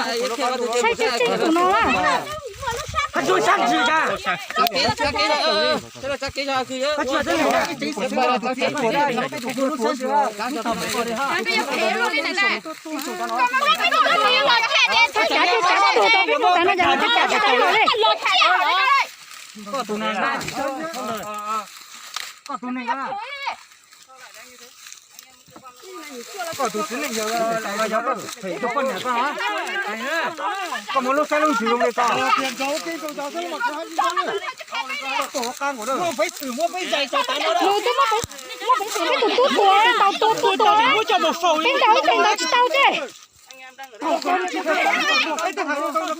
Saib tseeb tseeb tus no. Cav tsis cav tau tus tau peb tug tav no cas cav tsis tau li. Koj tus neeg, koj tus neeg, koj tus txiv neej yawg los yog koj tus phem tus poj niam koj, koj muaj lub siab lub ntsws zoo li koj. Mus twb muaj peev, muaj peev xwm peb tus tub tuag tau tus tub tuag, peb ntaus ib teg ntaus tsis tau ces.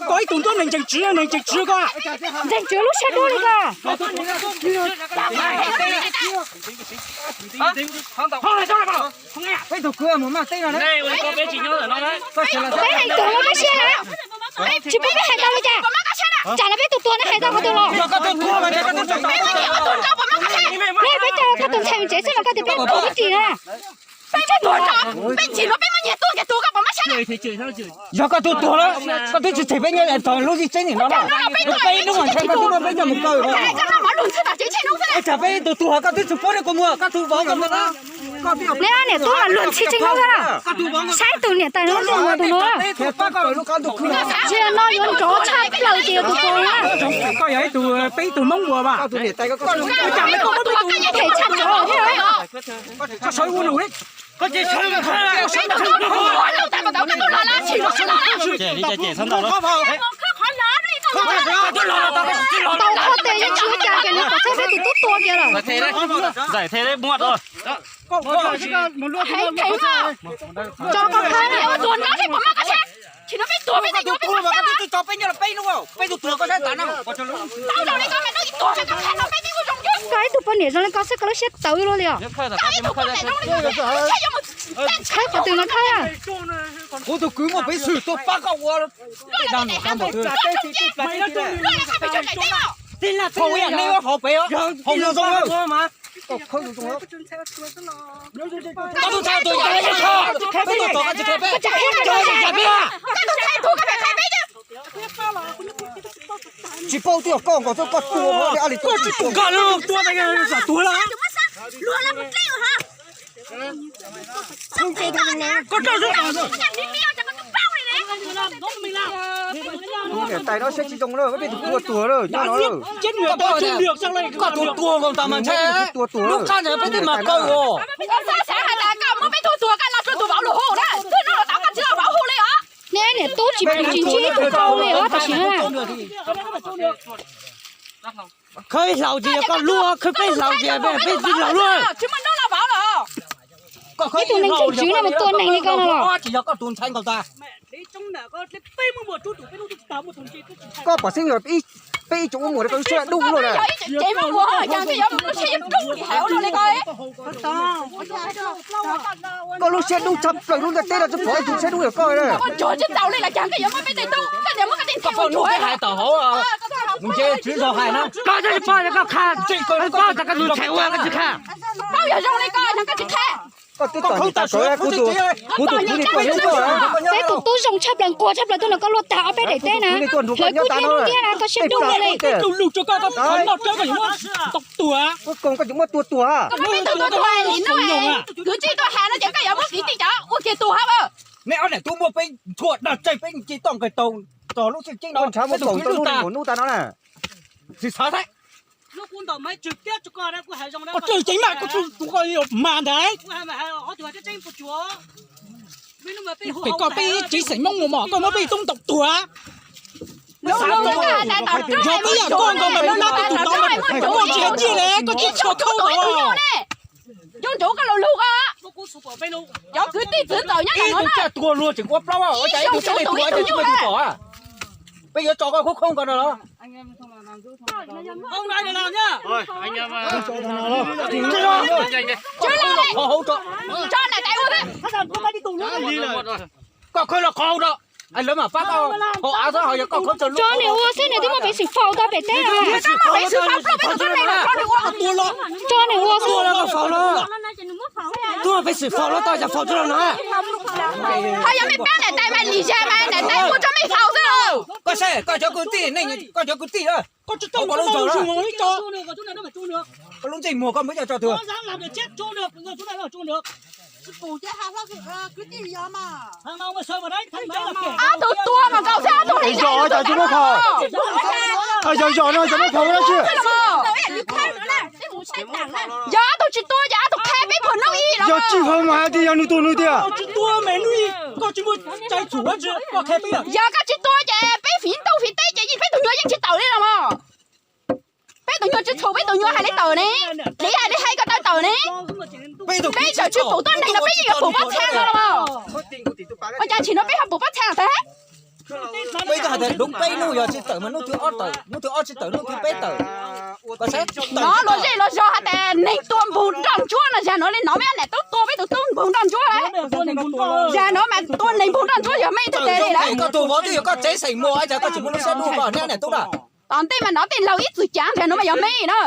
Koj ib tug ntuab neeg ntseeg tswv, neeg ntseeg tswv koj. Ntseeg tswv lub siab dub li koj. Peb tug kwv mus maj teb no, peb hais tuag los peb siab na, tsis pub peb hais tau li cas. Tsam no peb tus tuag no hais tau qhov twg los? Ne peb coj koj tus ntxhais mus tsev xwb los koj tias peb tuag peb tsis na. Peb tuag, peb tsis no peb muaj nyias tuag kiag tus koj pom mab sab. Yog koj tus tuag lawm, koj twb tsis them peb nyob tog lub zim tseeb nim no na. Peb hnub mas ntshai koj twb muab peb coj mus kaw. Tsam peb tus tuag koj twb tsis pub rau kuv mus, koj tus vauv kom mus na. Ne niam tub mas luag ntxhi tseeb no, saib tus niam tais no, tus no. Tsis no yuav nrov tshaj plaws tias tus tuag na. Koj yog ib tug, peb ib tug Hmoob ua mas. Them tshaj nrov thiab. Koj sawv ua nus li. Tau qhov tes yeej tsis ua cas ces nws kom txhob peb tus tub tuag kiag lawm. Tso koj khawb, koj ib tug poj niam zoo li koj xwb koj lub siab tawv luaj li os. Khawb qhov twg no khawb? Kuv tus kwv muaj peev xwm tuaj pab koj ua. Hauv ib yam nej hauv pem, hauv zoo zoo. Tsis paub twb yog koj nkaus xwb, koj tua li koj tsis tua. Koj tua, tua lawm. Koj rau xwb. Tus niam tais no siab tsis zoo lawm, peb tus tua tuag lawm, nyob no lawm. Koj tus tuag nkaus tas mas ntshai. Tua tuag lub qab ntawd peb twb mas kaw os. Koj xav hais tias koj muab peb tug tuag koj los rau tus vauv lus hu na, twb no los tau koj tsis los vauv hu li os. Neb niam tub tsis pum tsis ntsib ib tug tau li os tam sim no. Khawb ib hlau ces yog koj luaj, khawb peb hlau ces peb tsis laus luaj. Tsis muaj nub los vauv lawm. Ib tug neeg ntseeg tswv no mus tua neeg li koj no los. Tsis yog koj tus ntxhais nkaus tas. Koj pom xeeb yog peb ib tsoom ua muam koj lub siab dub luaj na. Koj lub siab dub tshaj plaws lub ntiaj teb no tsis pom ib tug siab dub yog koj. Koj tsis tau li los cas koj yuav muab peb tej tub, koj yuav muab koj tej ntxhais ua tsuag hais tau hauv. Mus ntshe tswv zog hais na. Koj tsis paub, koj qha, koj tsis qha. Paub yog zoo li koj no koj tsis qha. Koj twb tau ntsis tas kawg, kuv tus, kuv tus kwv li tuaj hlub koj. Peb tus tub zoo tshaj plaws, nquag tshaj plaws tuaj nrog koj luaj tag ob peb daim teb na. Hlawv kub dleb lub ntiaj na, koj siab dub li. Lus rau koj, koj noj tsawb koj yuav muab tau tuag. Koj koom koj tsis muab tua tuag. Kwv tij tuaj hais no ces koj yuav muab kwv tij cov ua kiag tuag hab. Neb ob niam tub muab peb ntxhua dag tseg peb nce toj nqes taug txog lub txij ceeb no. Ntshav muab kaum tau hnub li kaum hnub tas no na. Tsis xav thiab. Koj tsis ceev mas koj tsis tus koj mas ntag. Pem koj peb tsev xeem Hmoob mus mos koj muab peb tub ntau tuag. Yog peb yam koj nkaus mas muab nab tus tus tod, koj tsis hais tiag li, koj tsis tshua khaub os. Cov kwv tij txwv txawm nyob ntawm no na. Ib tug caj tuag luag tseem ua plaub, ua cas ib tug caj tuag tsis muaj tus pom. Peb yuav tso koj khoob khoob ko no los. Koj khawb los qhov hauv no, lawv mam pab koj haus av xwb, ho yog koj khawb tsaws lub. Tso niam ua xwb, niam twb muaj peev xwm faus tau pem teb. Tso niam ua xwb. Tub peb xwm faus los tau cas faus tsis los no. Ho yog mej pab niam tais mas lim zag mas niam tais ua rau mej faus xwb lauj. Koj saib koj cov kwv tij, koj cov kwv tij, koj tsis tau koj lub zog, koj lub ntsej muag koj muab coj tso tuag. Ob tug tuag mas nkaus xwb, ob tug li cas tsis muab khaws. Yog ob tug tsis tuag ces ob tug qhia peb phom hnub ib los. Yog tsis hau mas hais tias yog nws tuag nws tiag. Yog koj tsis tuag ces peb fiv ntuj fiv teb ces yeej peb tug nyuag yeej tsis tawm li los mas. Peb tus nyuag tsis txhaum, peb tus nyuag hais li tawm ne, li hais li hais kom tau tawm ne. Peb txawm tsis pum tuab neeg los peb yeej yuav pum pob txha no los. Ua cas tsim no peb ho pum pob txha tag? Peb twb hais tias hnub peb hnub yog tsis tawm mas hnub thib ob tawm, hnub thib ob tsis tawm hnub thib peb tawm. Hnov luag zej luag zog hais tias neeg tua npug nroj ntsuab no, zag nuav li hnov mej niam tub tua peb tus tub npug nroj ntsuab lawm. Zag nuav mas tua neeg npug nroj ntsuab yog mej tug tes li lawm. Koj tus vauv twb yog koj tsev xeem muag ua cas koj tsis muaj lub siab dub koj niam tub na? Tom ntej mas hnov tej laug ib txwm cav, zag nuav mas yog mej na.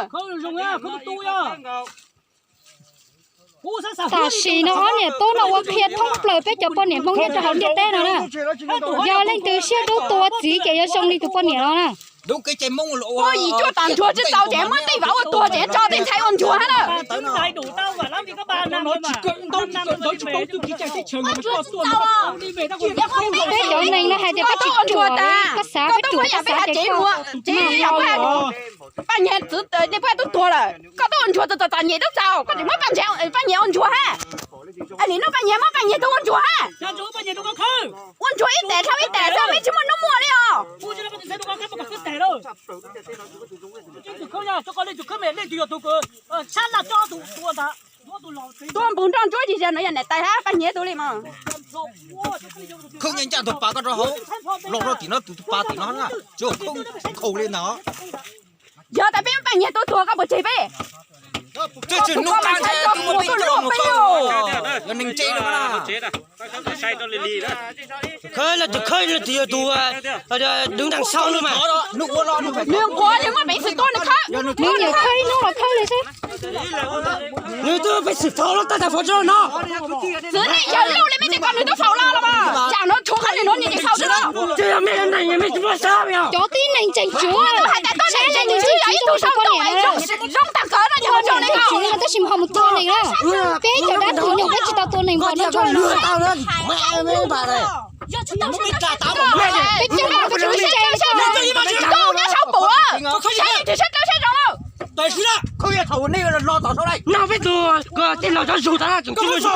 Tam sim no ob niam tub no ua qhia thoob plaws peb cov poj niam Hmoob nyob rau hauv ntiaj teb no na. Yog leej twg siab dub tua txiv ces yuav zoo li tus poj niam no na. Muab yim cuaj tom ntsuag tsis txaus ces muab tej vam ua tuag ces tso tej ntxhais ua ntsuag hab na. Peb cov neeg no hais tias peb tsis ruam, koj xav peb ruam, koj tuaj muab yam peb hais tsev muag, tsev yam peb hais Paj Nyiag txwv, nej puab tub tuag lawm, koj tub ua ntsuag txom txom nyem tub txaus, koj tseem muab Paj Nyiag ua ntsuag hab. Nim no Paj Nyiag muab Paj Nyiag tub ua ntsuag hab. Ua ntsuag ib tes dhau ib tes xwb, mej tsis muaj hnub muaj li os. Tua npug nroj ntsuab tsis zag no yog niam tais hab Paj Nyiag tub li mas. Khawb ncaj ncaj tus pas koj rau hauv, los rau tim no tus pas tim no na, tsis khawb li ntawd. Yog tas peb muab Paj Nyiag tub tuag koj puas tseg peb? Twb tsis hnub qab nthe twb muab peb coj mus kaw, yog neeg ntse no na. Khawb los tus khawb los tus yog tus đứng đằng sau no mas. Nws nquag nws muaj peev xwm tua nws khawb. Nws nyiam khawb ib hnub los khawb li xwb. Nws twb peb xwm faus los tab tas faus tsis los no. Txwv nej yawg lauj li mej tsis kom nws tub faus los los mas. Tsam no tshuav qhov nws nuav nws tsis faus tsis los. Cov tib neeg tseem tshuav, saib leej twg tsis tau tua neeg, zoo tag kawg no, tab sis ho mus tua neeg na. Peb cov dab tug nyuam peb tsis tau tua neeg npaum no. Peb cov dab tug nyuam peb tsis tau tua neeg. Koj nyob saum pum, saib leej twg saib dawb saib zoo. No peb tug tej laus cov zug tas tseem tsis ua zug.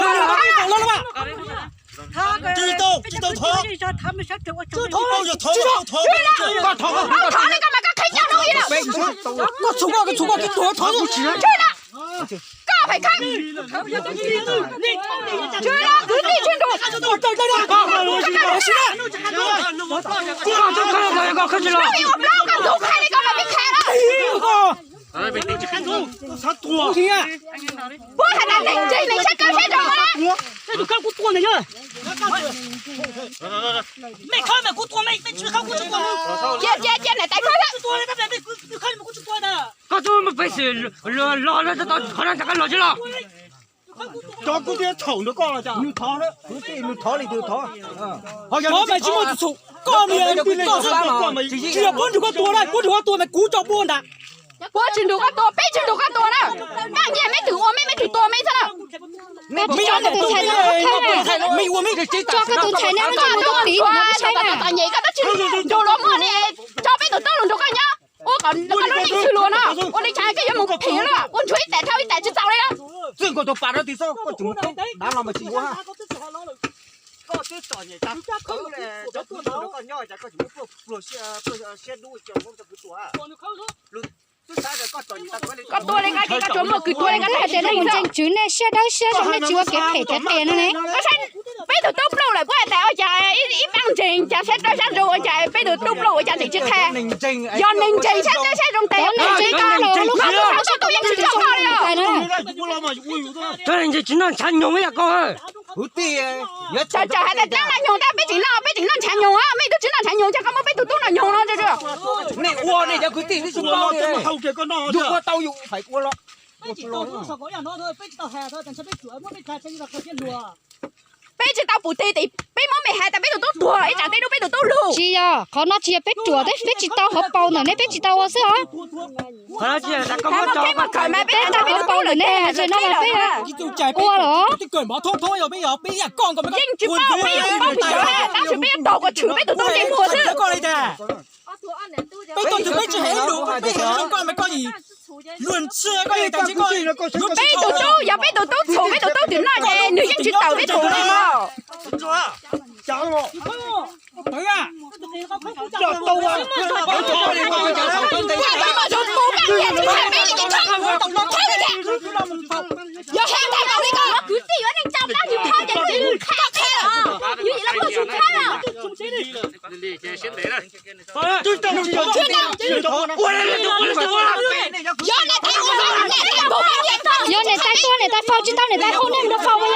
Thov li koj mas koj qhia nyob no ib lawm. Koj txhua koj txhua koj tib tuag thov kuv tsis. Koj phem khawb. Tsis los kwv tij tsis nrug. Koj ua plaub koj ntug qhia li koj mas pib qhia lawm. Puab has tas neeg ntseeg neeg saib dawb saib zoo na. Cia cia cia niam tais khawb. Koj tub muaj peev xwm los los tau qhov no tas koj los tsis los. Cov kuv twb txhaum nrog koj los cas? Nws thov, kwv tij nws thov li twg thov. Ho yog nws tsis muaj txhum, koj mus, koj tsis yog puab nrug koj tua na, puab nrug koj tua mas kuv tso puab ntag. Puab tsis nrug koj tua, peb tsis nrug koj tua na. Paj Nyiag meb twb ua meb, meb twb tua meb xwb na. Meb ua meb, koj tso koj tus ntxhais neb mus nrug pib, koj tsis nrug los muaj li, tso peb tus tub los nrug koj nyob. Ua kom koj lub neej xws luag no, ua li cas koj yuav mus phem luaj, ua ntsuag ib tes dhau ib tes tsis txaus li. Txij nkaus tus pas rau tim xwb, koj tseem mus dav los mas tsis ua. Koj tua li koj ces koj tsuas muaj kws tua li koj. Hais tias nej mus ntseeg tswv nej siab dawb siab zoo, nej tsis ua kev phem kev qias no ne. Peb tug tub pluj lawm puab hais tias ua cas ib pab ntseeg cas saib dawb saib zoo ua cas peb tug tub pluj ua cas tseem tsis qhia. Yog neeg ntseeg saib dawb saib zoo tes, tub yeej tsis tso koj li os. Tsis noj ntshav nyoog ib yam koj. Tsam tsam hais tias dlaab noj nyoog tab peb tseem noj, peb tseem noj ntshav nyoog, mej tub tsis noj ntshav nyoog cas koj muab peb tug tub noj nyoog no. Nej ua nej cov kwv tij tsis ua, yus ua tau yus fais ua los. Peb tsis tau pum teg tias peb muab mej hais tias peb tus tub tuag ib tsam tej hnub peb tus tub lug. Tsis yog, qhov no tsis yog peb ruam, peb tsis tau hauv paus ntawm nej, peb tsis tau ua xwb os. Peb tau hauv paus ntawm nej hais no mas peb ua los. Yeej tsis paub, peb yuav paub pes tsawg, tab sis peb yuav tos kom tshwm peb tus tub ntsej muag xwb. Peb tus tub, yog peb tus tub txhum peb tus tub twm no ces nws yeej tsis tawm peb txhum li mog. Yog hais tag npaum li ko, kwv tij yuav neeg tsa plab nws qhov ces nws qhia, koj qhia os, yus yim los kuj tsis qhia os. Yog nej tais ua faus, nej tais ua, yog nej tais tuaj, nej tais faus tsis tau, nej tais hu nej mus rau faus yog.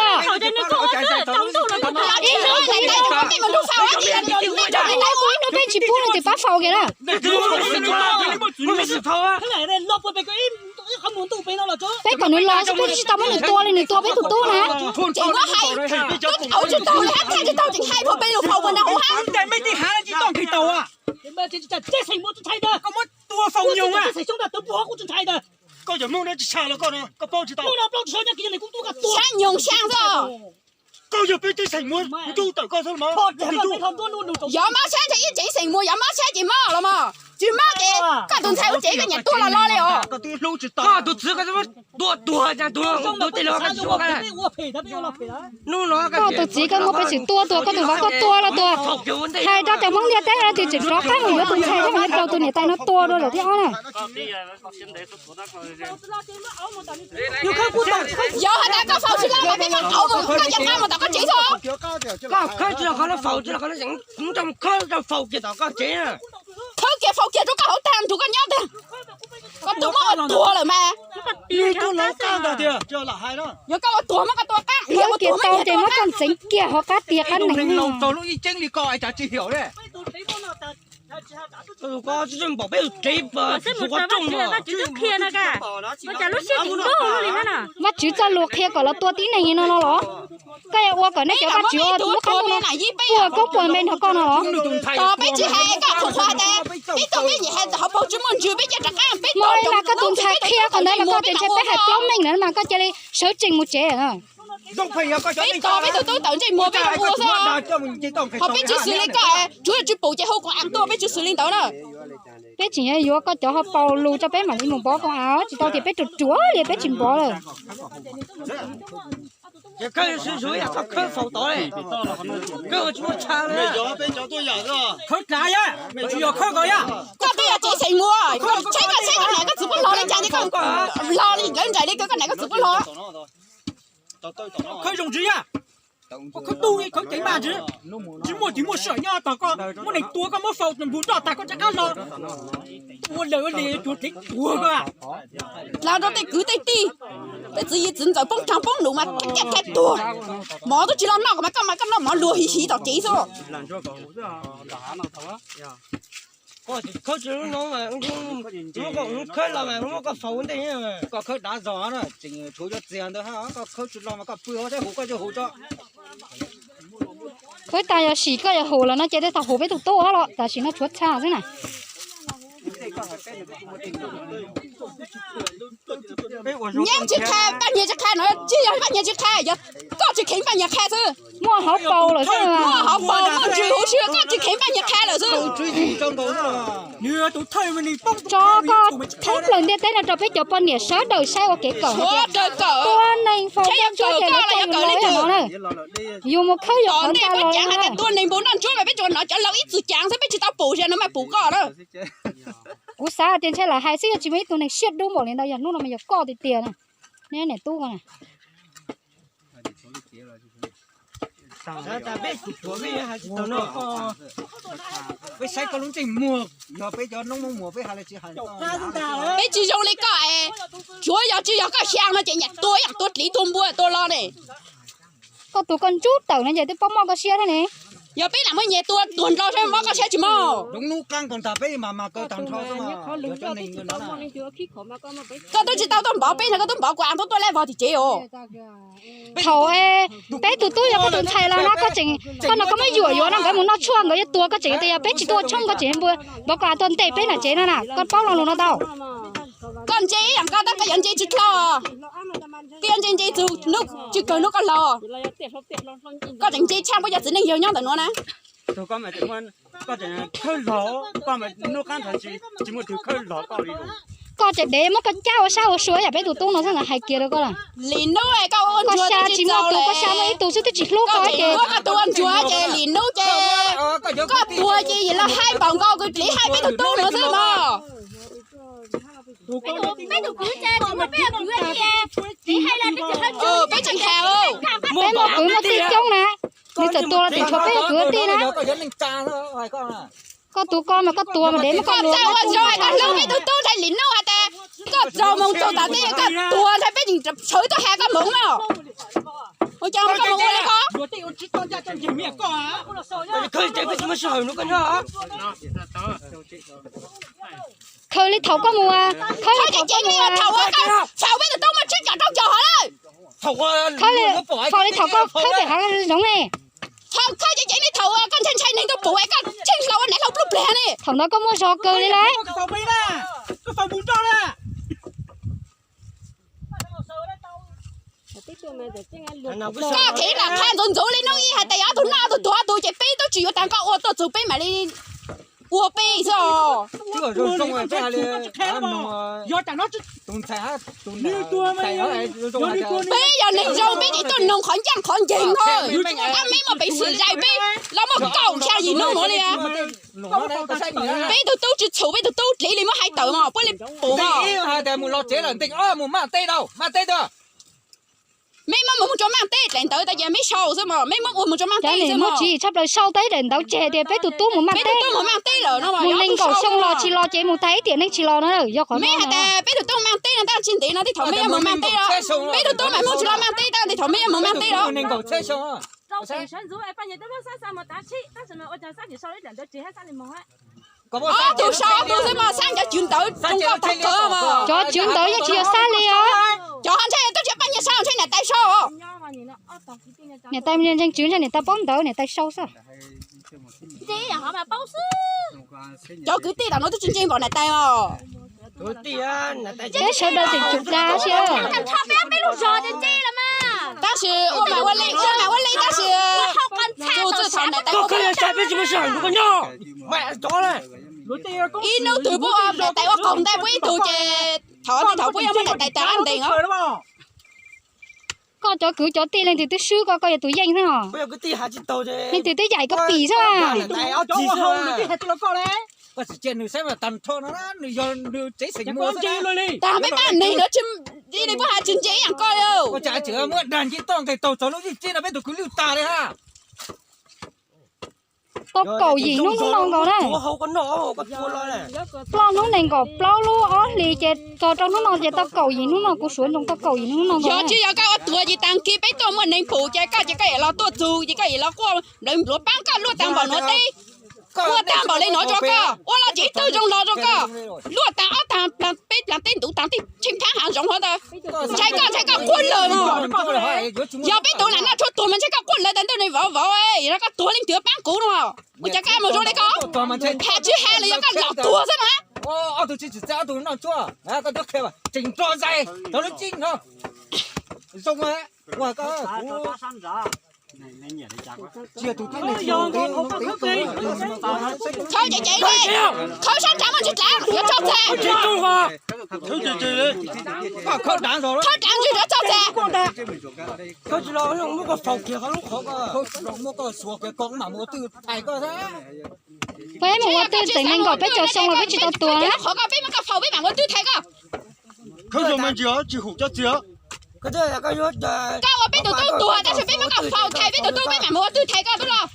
Ib hnub nej tais ua, nej mus rau faus, nej tais ua ib hnub peb tsis pub nej tais pab faus kiag na. Peb kom nws los xwb, peb tsis tau muab nws tua li, nws tua peb tus tub na. Ces muab hais, koj tsis tau li hab, tsis tau tseem hais pem lus faus ua na ua hab. Koj cov Hmoob no tsis tshaj los koj no, koj paub tsis tau. Xyab nyoog xyab xwb. Koj yog peb tib xeem muab ntuj tawm koj xwb los mas. Yog mob sab ces ib tsev xeem muas, yog mob sab ces mob los mas. Tsis mob ces koj tus ntxhais ua tsev koj nyiam tua los los li os. Koj tus txwv koj tua tuag, tua tej los koj tsis ua. Koj tus txiv koj muab peb tseem tua tuag, koj tus vauv koj tua los tuag. Hais rau cov Hmoob ntiaj teb no tias tseem rov qab mus yuav tus ntxhais thiab mus yuav tau tus niam tais no tua dua lawm thiab ob na. Yog hais tias koj faus tsis los mas peb muab qauv mus koj cov qab mus tom koj tsev xwb. Koj khawb tsis los qhov no faus tsis los qhov no, kuv nrog khawb rau faus kiag tom koj tsev. Khawb kiag faus kiag rau koj hauv tag nrho koj nyob tiag. Koj tus muab ua tuag lawm mas. Yog koj ua tuag muab koj tua qab, yog ua tuag muab tau ces muab koj ntxeev kiag hauv qab tiag qab nees. Lub ib ceeb li koj cas tsis xyaum li. Peb tus tsev, tus qhov rooj, cas lub siab tsis loj li na. Vajtswv txoj lus qhia kom los tua tib neeg li no no los? Koj yuav ua kom nej cov vajtswv muab qab no puag koob puag npe nrog koj no los? Tos peb tsis hais koj qhuas qhuas tas, peb tos peb nyiam hais txog hauv paus tsis muaj ntsws peb cia rov qab peb tos mas koj tus ntxhais qhia qhov ntawd mas koj tias ntshe peb hais plaub meej lawm mas koj cia li sawv tsees mus tsev. Peb tos peb tus tub tawm ntsej muag peb ua xwb. Qhov peb tsis xws li koj, tsuav tsis pum ces hu koom am tuaj, peb tsis xws li ntawd na. Peb tseem yuav yuav koj cov ho paus lus tso peb mam li mus npov koom am, tsis tau tias peb ruam ruam li peb tsis npov lawm. Ces koj yuav swm zuv yam koj khawb faus tod li, koj tsis muaj tshav li. Khawb tsav yam, tsis yog khawb ko yam. Koj twb yog tsev xeem muas, koj tsheb koj tsheb koj niam koj txiv puab hlob li cas li koj los li lawv nraim li koj, koj niam koj txiv puab hlob. Khawb zoo tsis yam, khawb tub khawb ceev maj tsis, tsis muaj tsis muaj sij hawm nyob tos koj muab neeg tua, koj muab faus npus roj tag koj rov qab los. Ua lawm ua li tsuav kev tuag koj. Los rau tej kwv tej tij, tej txiv yig txiv ntxawm poob rag poob num mas kiaj kiag tuag. Mov twb tsis los noj mas koj mas koj noj mov luag hiv hiv tom kev xwb. Khawb tsis lub no, khawb los mas muab koj faus ua ntej. Koj khawb dav zog na, tseem tshuav cov txiag ntawd, koj khawb tsis los mas koj pw hauv thiab hu koj coj hu tso. Khawb tas yog sim koj yuav hu los no ces tej thaum hu peb tus tub los tam sim no tshuav txha xwb na. Nyiaj tsis qha, paj nyiaj tsis qha no, tsis yog paj nyiaj tsis qha, yog koj tsis kheev paj nyiaj qha xwb. Muaj hauv paus lawm xwb, muaj hauv paus muaj ntsws huv si, koj tsis kheev paj nyiaj qha lawm xwb. Tso koj thoob plaws ntiaj teb no rau peb cov poj niam sawv daws saib ua kev kawm, tua neeg faus ntsuab ces lawv coj yus los no na. Yus mus khawb yus qhov ncauj los na. Tua neeg npus noj ntsuab mas peb tsuas hnov cov laus ib txwm cav xwb, peb tsis tau pum, zaum no mas pum koj na. Kuv xav tias ntshe lawv hais xwb, yog tsis muaj ib tug neeg siab dub npaum li ntawd, yog hnub no mas yog koj tiag tiag na. Neb niam tub ko na. Peb saib koj lub ntsej muag, yog peb cov noob muag peb hais los tsis hais. Peb tsis zoo li koj es, tsuav yog tsis yog koj xyaa no ces nyiam tua ib yam tua dliv tua npua tua lo ne. Koj tus koj ntsub tawm no ces twb paub mob koj siab thiab ne. Yog peb lam muab nyias tua tuag nrho saib mob koj siab tsis mob. Koj twb tsis tau tuaj npov peb no, koj twb npov kuv a tuaj tuaj lej vog tim tsev os. Thaum peb tus tub yog koj tus ntxhais los no koj tseem, koj no koj muab yuam yuav no nkawd mus noj tshuaj nkawd yuav tua koj tseem tias yog peb tsis tuaj tshoob koj tseem npov koj a tuaj ntes peb nram tsev no na, koj paub lo lus no tau. Koj ntse ib yam nkaus tab koj yuav ntse tsis dlhau. Koj yuav ntse ntse txug hnub tsis kawg hnub koj laus. Koj tseem ntse tshaj puab cov txiv neej yawg nyob ntawm nuav na. Koj tseem khawb log, koj mas hnub qab ntawd tsis muaj tug khawb log koj li. Koj tseem dev muab koj cab ua sab ua sua yam peb tus tub no xwb ntawd hais kiag rau koj. Lim nub koj xya tsis muaj tus, koj xya muaj ib tug xwb twb tsis hlub koj ces. Koj tus ua ntsuag ces lim nub ces koj tuag ces yim los hais npaum nkaus kws dliv hais peb tus tub no xwb mog. Peb tus kwv ces tsis muaj peb tus kwv tiag, txiv hais los tsis hais. Peb tsis hais, peb muaj kwv muaj tij coob na, nws txawm tuag los tseem tshuav peb tus kwv tij na. Koj tus koj mas koj tuag mas dev muab koj luag. Koj hlub peb tus tub ntshai lim nub hais tias koj txaus mus txog tom tej koj tuag ntshai peb tseem sawv tuaj has koj mus na. Ua cas koj mus ua li ko? Khaws li thaum koj mus, khaws li thaum koj mus, thaum peb tus tub muaj tsib caug rau caum hov lawm. Khaws li thaum koj khawb pem hav zoov ne. Thaum khawb ceev ceev li thaum koj ntshai ntshai neeg tuaj pum es koj tsheej hlau ua neeg hlau pluj pliag ne. Thaum ntawd koj muaj zog kawg li lawm. Koj khiav los qha ntxuv ntxuv li hnub ib hais tias yog ob tug noj ob tug tuag ob tug ces peb twb tsis yuav tas koj ua tuaj txug peb mam li ua peb xwb os. Peb yog neeg zoo peb tsis tuaj noog qhov ncaj qhov ncees os. Ab, meb muaj peev xwm zais peb los muaj kaum xya yim hnub no li. Peb tug tub tsis txhum peb tug tub dliv li muab hais tawm mog puab li pum mog. Meb muab mus mus rua Maaj teb daim ntawv tas ces meb sau xwb mog, meb muab ua mus rua Maaj teb xwb mog. Tshaj plaws sau teb daim ntawv tseg tias peb tug tub mus Maaj teb, mus nees nkaum xyoo los tsis los ces mus tag ib tiam neeg tsis los na, yog qhov meb hais tias peb tug tub Maaj teb no tab tsis ntev no tej thaum meb yuav mus Maaj teb los, peb tug tub mas muaj tsis los Maaj teb tab tej thaum meb yuav mus Maaj teb los. Ob tug sau ob tug xwb mas xab cov cwv ntawv zoo nkauj tag kawg mog. Cov cwv ntawv yeej tsis yog xab li os. Cov ho ntshai twb tsis pab nyiaj sau ntshai niam tais sau. Niam tais ntseeg tswv ntshai niam tais paub ntawv niam tais sau xwb. Cov kwv tij tam no twb tsis ntseeg npaum niam tais os. Peb sawv daws tseem tsum dag si. Tab sis ua mas ua li, ua mas ua li tab sis txug txwj thaum niam tais ib hnub twg puab ua niam tais ua qaug ntais puab ib tug ces thaum ntej thaum puab yuav muab niam tais tas qab ntees os. Koj cov kwv cov tij leej twg twb swb koj, koj yog tus yeej xwb os. Leej twg twb yaim koj pim xwb. Tas peb pab neeg no tsis li puab has tsis ntse ib yam koj li. Muab dag nce toj nqes taug txog lub yeej tsev no peb tus kwv lwj tas li ha. Tau kaum yim hnub hnub no nkaus na. Ploj hnub nees nkaum plaub lub ob hlis ces txog rau hnub no ces tau kaum yim hnub no, kuv suav ntsoov tau kaum yim hnub no nkaus. Yog tsis yog koj ua tuag ces tag kis peb tuaj muaj neeg pum ces koj ces koj yam los tuaj txug ces koj yam los quaj nplawv npluav paab koj luaj tag npaum nuav teb. Quaj tag npaum li no rua koj, ua los tsis ib tug zoo los rua koj. Luaj tag ob tag peb plag teb ntuv tag tej tsheej phaab hav zoov hov ntawd. Ntshai koj ntshai koj quaj lawm mog. Yog peb tus lam noj tshuaj tuag mas ntshai koj quaj lawm tas ntuj ne vauv vauv, yog no koj tuag leej twg paab kuv no. Ua cas koj mus zoo li ko? Has tsis has los yog koj lam tuag xwb na. Khawb ceev ceev li, khawb sab nrad muaj tsis dlav, yuav txog txag. Khawb dlav ntsis yuav txog txag. Peb mus ua twj tseem nees nkaum peb caug xyoo los peb tsis tau tuag. Qhov koj peb muab koj faus peb mam ua twj thaiv koj. Khawb zoo me ntsis os, tsis hum cov txiv os. Koj ua peb tus tub tuag tab sis peb muab koj faus thaiv peb tus tub peb mam mus ua twj thaiv koj tub los.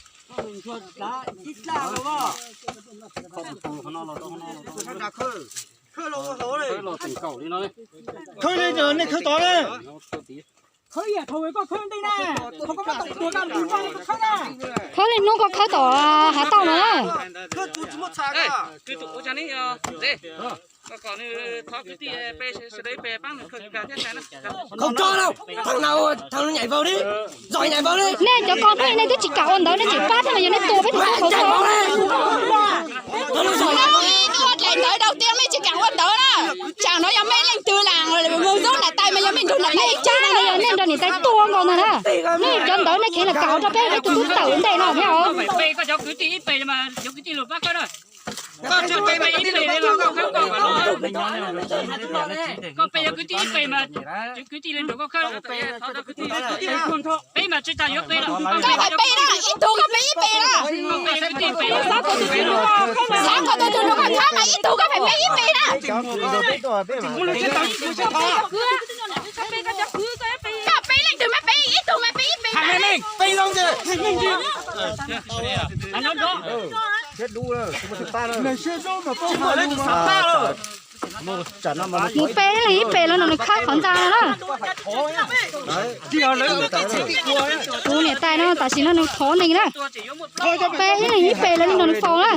Khawb li nej khawb tod na. Khawb li hnub koj khawb tom hav tauj no na. Khawb tso lauj, thov no, thov no nyem vau li, zom nyem vau li. Nej cov ko hnub i nej twb tsis kam ua ntawv, nej tseem pab thiab mas yog nej tua peb tus tub qhov ko. Ua dlaim ntawv rau tiag, mej tsis kam ua ntawv na. Tsam no yog mej leej twg lam mus zub nram tais mas yog mej nrug nram tais ib cag no yog nej nrog niam tais tua nkaus ntag na. Nej cov ntawv nej kheev lam kam ua rau peb ib tug tub tawm ntej no thiab os. Koj pe yog kwv tij ib pe mas, kwv tij li nrog koj khawb. Peb mas tsis tas yuav pe lawm. Koj pab pe na, ib tug koj pe ib pe na. Xav kom tus twg nrog koj khawb mas ib tug koj pab pe ib pe na. Koj pe leej twg mas pe ib tug mas pe ib pe na. Mus pe ib pe los nws khawb qhov ntxa no na. Kuv niam tais no tam sim no nws thov neeg na. Pe ib leeg ib pe los nws faus na.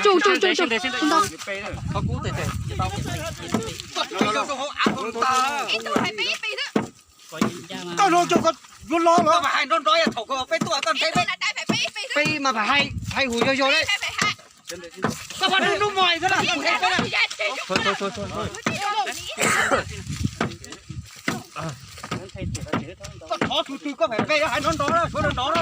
Tsum tsum tsum tsum. Koj no cov koj yuav lo los. Peb mas hais hais hum yog yog li. Koj thov tus twg koj phem pe hais nrov nrov na, suav nrov nrov na.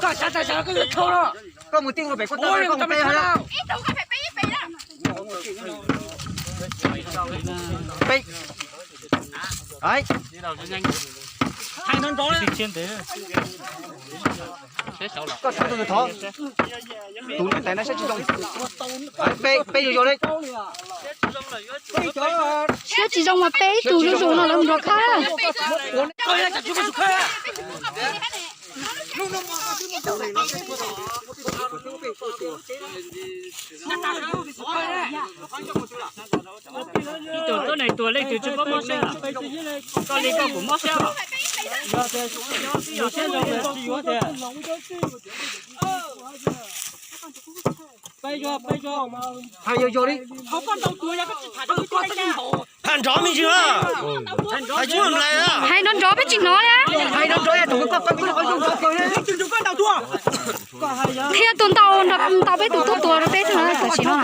Koj xav tag xav koj yuav tshau no. Koj mus tij ua pem kuj tau, koj mus pe hais. Hais nrov nrov na. Koj thov tus twg thov. Tus niam tais no siab tsis zoo. Pe, pe yus yus li. Siab tsis zoo mas pe ib tug zuj zus no lawv mus nrog khawb. Ib tug tuab neeg tuag leej twg tsis paub mob siab, koj li koj kuj mob siab os. Hais yog yog li. Hais nrov me ntsis na. Hais nrov nrov peb tsis hnov li. Hais nrov nrov yog tus koj pab peb qhov zoo kawg li. Thiab tus ntaus nrov ntaus peb tus tub tuag rau peb thiab na tam sim no.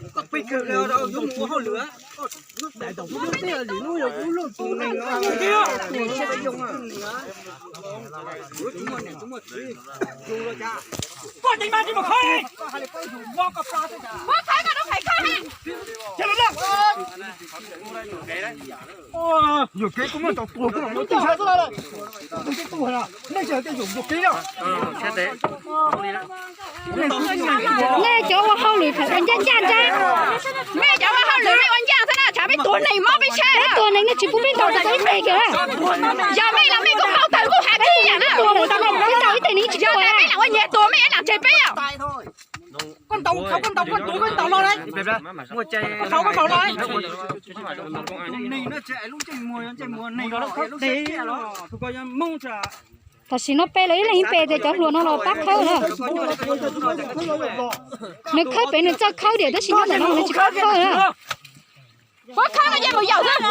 Koj pib kawg li, yuav mus ua hauj lwm. Koj tsis muaj niam tsis muaj txiv, koj tsis mus khawb li. Yuam kev kuv muaj tau tuag kuv mam muab tij sab xwb. Nej tsis hais tias yuam kev na. Nej cov ua hauj lwm thaum ua ncaj ncaj ntag. Mej cov ua hauj lwm mej ua ncaj xwb na, tshav peb tuag neeg mob peb tshab. Peb tuag neeg nej tsis pub peb ntaus tau ib teg kiag na. Yog mej los mej kuj ntaus tawm kuj has tib yam na. Peb ntaus ib teg neeg tsis tuag. Yog tas peb lam ua nyias tuag mej lam tseg peb os. Koj ntaus, koj ntaus, koj tuav koj ntaus los lauj. Koj ntaus, koj ntaus los. Tam sim no pe lawv ib leeg ib pe tias cov hluas no los pab khawb na. Nws khawb pem nws txawj khawb diam tab sis nyob ntawm no nws tsis pab khawb na. Puab khawb no yeej mus yaum xwb.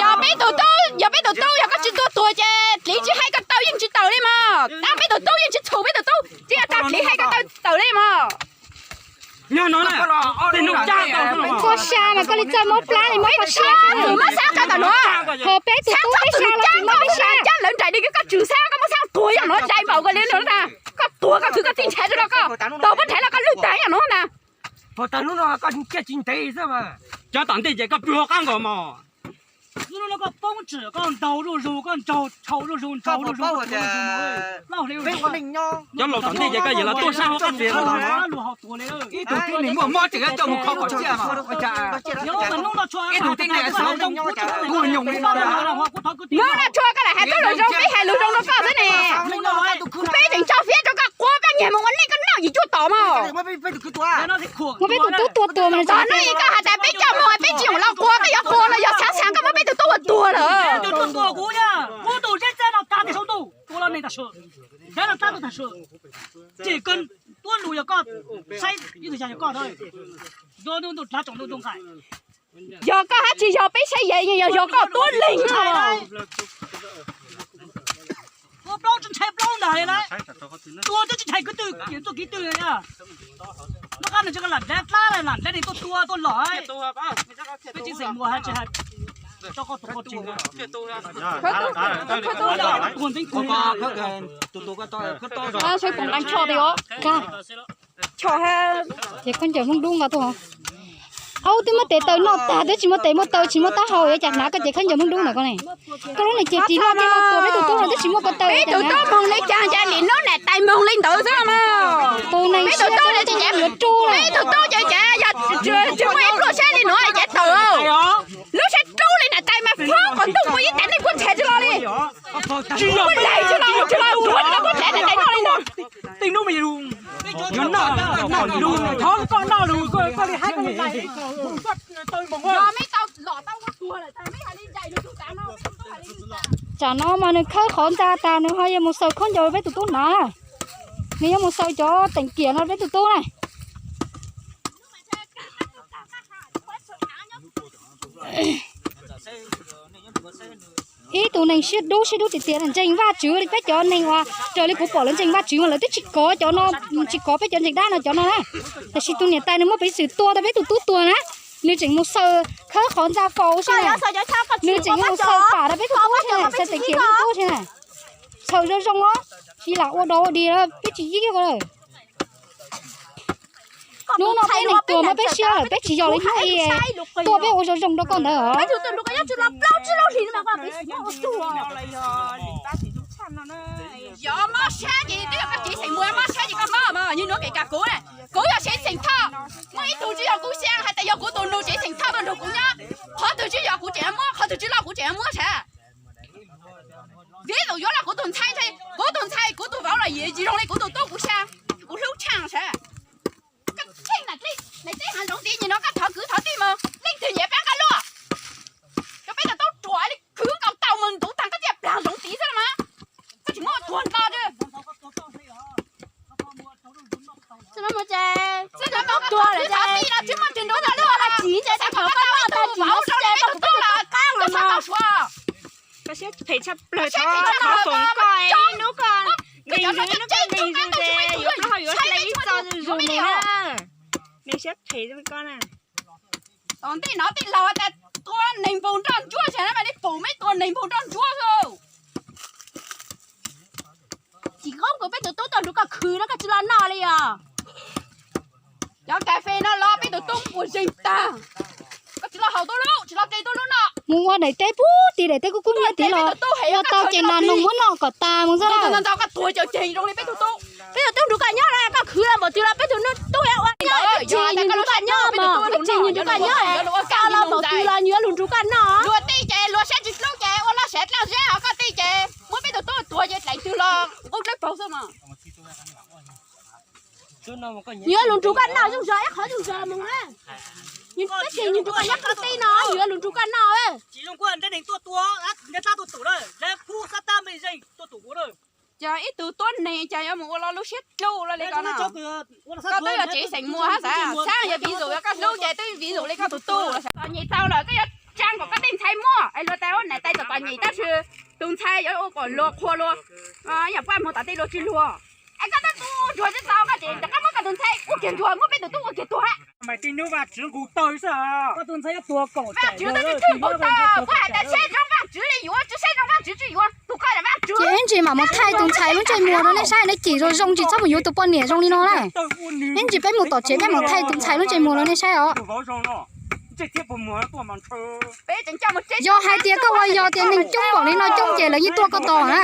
Yog peb tus tub, yog peb tus tub yog koj tsis tuag tuag ces dliv tsis hais koj tau yeej tsis tawm li mog. Tab peb tus tub yeej tsis txhum peb tus tub, tsis yog tau dliv hais koj tau tawm li mog. Koj xya mas koj li txawj mob plab li mob koj siab. Tus mob xab tau tam nuav. Ho peb tus tub peb xya los tsis mob peb siab. Cab lawv nraim li koj tswm xab koj mob xab tuag yog nuav dai npaum koj li no na. Koj tuag koj khwv koj txij nrhav rau koj, tuag puab nrhav los koj lwj tag yog nuav na. Puag tag hnub no koj ciaj tsis ntev xwb mas. Cov tom ntej ces koj pw hauv qab nkaus mog. Hnub no koj poob tsim koj ntaus zuj zus, koj ntaus tshau zuj zus, ntaus zuj zus, cov laus tom ntej ces koj yuav los tuaj sab hauv qab tsev los. Ib tug tib neeg muaj mob tseem coj mus kho kom ciaj mas. Ib tug tib neeg xwb, kuv nyoog li no. Hnub no tshua koj lam hais txoj lus zoo, peb hais lus zoo rau koj xwb ne. Peb tseem tso fiab rau koj quav koj nyiag mus ua neej koj noj yim cuaj tom mog. Muab peb tus tub tua tuag mas txog hnub i koj hais tias peb coj mus peb tsis los quav, koj yuav quav los yog xav xav koj muab peb tus tub ua tuag lawm. Yog koj hab tsis yog peb saib yeem yog koj tuab leeg. Tua plaub tsis ntshai plaub ntag li lauj. Tua twb tsis ntshai kwv tw, txoj kev twg li. Nub qab nws tsis ko lam dlav dlab lam dlav neeg tuaj tua tuaj lom. Peb tsis xeem muas hais tsis hais, rau koj tus qau tsis muas. Saib puas nqeeb choj tias os. Choj hab ces khaub ncaws Hmoob Dub nqa tuaj. Aub, twb muab tes taw noj tag twb tsis muaj tes muaj taw tsis muaj taub hau, yuav cas hnav koj ces khaub ncaws Hmoob Dub ntawm koj ne. Koj lub niag ceg ris loj tiaj loj tua peb tus tub no twb tsis muaj ko taw. Peb tus tub moog li cas cas nim nub niam tais moog li ntawd xwb mas. Tus neeg siab dub ces yuav rub lawm. Peb tus tub ces cas yog tsis muaj ib pluaj siab li nuav ces tawm. Lub siab rub li niam tais mas poob qhov ntuj mus ib tag neeg puab nrhav tsis los li. Tsis yog peb leeg tsis los tsis los tuag li no puab nrhav niam tais noj li no. Tej nub mas yus noj lus, thov koj noj lus, koj li hab koj li lais. Tsam no mas nws khawb qhov ntxa tas nws ho yuav mus xaws khaub ncaws peb tus tub hnav. Nws yuav mus xaws cov teem kiam no peb tus tub na. Ib tug neeg siab dub siab dub tiag tiag ntseeg Vajtswv li peb cov neeg uas raws li kuv pom lawv ntseeg Vajtswv mas lawv twb tsis kov cov no, tsis kov peb cov ntseeg dab no cov no na. Tab sis tus niam tais nws muaj peev xwm tua tau peb tus tub tuag na, nws tseem mus xaws khawb qhov ntxa faus xwb na. Nws tseem mus xaws pam rau peb tus tub xwb na, xaws teem kiam peb tus tub xwb na. Xaws zoo zoo os, tsis lam ua dog ua dig peb tsis yig lawm. Hnub no peb neeg tuag mas peb siab lawm, peb tsis yog li hnub i tuaj peb ua zoo zoo rau koj ntawd os. Mob siab ces twb yog koj tsev xeem muas mob siab ces koj mob mas, yog nuav kev kam kuv na, kuv yog tsev xeem Thoj, muaj ib tug tsis yog kuv xyaa hais tias yog kuv tus nus tsev xeem Thoj tuaj nrug kuv nyob, qhov twg tsis yog kuv tseem muab, qhov twg tsis loj kuv tseem muab sav. Vis dụ yuav los kuv tus ntxhais, kuv tus ntxhais kuv tus vauv los yim tsis zoo li kuv tus tub kuv xyaa, kuv hlub tshaj sav. Koj tsheej niam teb hav zoov tid, nim no koj thov kwv thov tij mus, leej twg nyiam pab koj luaj? Rau peb tau tub ruam li khwv nkaus tau mus ntuv tag koj thiaj plam zoov tid xwb los mas. Koj tsis muab tuag nto xwb. Xwb no tub tuag lawm ces tsis muaj tus nrog koj luaj, tsis ntse tau koj noj tag tsis muaj sib ceg koj tus tub los qab los mas. Koj siab phem tshaj plaws, thov foom koj ib hnub koj nqis zus ib hnub koj nqis zus ces yuav koj ho yuav hle ib txoj zus mus na. Nws siab phem li koj na. Tom ntej no tij laug tas tua neeg npaug nroj ntsuab xwb na, mas li pum meb tua neeg npaug nroj ntsuab xwb. Tsis qoob kuv peb tus tub tuaj nrug koj khwv no koj tsis los noj li os. Cov kas fes no los peb tus tub puas zeeg tag. Koj tsis los haus tuaj lub, tsis los ke tuaj lub no. Mus ua daim teb puag tim daim teb kub kub nyiab tid los ua tau ces nas noog muab noj kom tas mus xwb. Ntau koj tuag ces zoo li peb tus tub. Peb tus tub nrug koj nyob, koj khwv los npaum twg los peb tus tub ua nyob, nrug koj nyob mas, nrug koj nyob, koj los npaum twg los nws yuav lug nrug koj noj. Luag tij ces luag siab tsis hlub ces ua loj siab dlawb zeb, koj tij ces muab peb tus tub tuag ces dlaim twg los nqub dlawb paug xwb mas. Nws yuav lug nrug koj noj zoo zog ib qhov zoo zog mus na. Peb tsis nrug koj nyob kwv tij no, nws yuav lug nrug koj noj. Ces ib tug tuab neeg ces yuav mus ua lo lub siab dlub lo li ko no. Koj twb yog tsev xeem muas hab xav, xav yog vis dụ yog koj hlub ces twb vis dụ li koj tus tub los xav. Txom nyem tau lawm koj yuav tsaa kom koj tej ntxhais muaj es luag tas ua niam tais txom txom nyem tab sis tus ntxhais yuav ua kom luag qhuas luag, yam paj muag tom tej luag tsis luag. Es koj tab tus nruag tsis tau koj ces koj muab koj tus ntxhais ua kiag nruag, muab peb tus tub ua kiag tuag. Mas tij nub Vajtswv nqus tawg xwb. Koj tus ntxhais yuav tuag kaum, Vajtswv twb nqus tawg, kuv hais tias saib zoo Vajtswv li yuav, tsis saib zoo Vajtswv tsis yuav, tus koj yog Vajtswv. Ib ntsis mam mus thaij tus ntxhais lub ntsej muag rau nej saib, nej cim zoo zoo tsis txhob mus yuav tus poj niam zoo li no na. Ib ntsis peb mus tom tsev peb mus thaij tus ntxhais lub ntsej muag rau nej saib os. Yog hais tias koj ua yog tias neeg coob npaum li no coob ces lawv yeej tuaj koj tos na.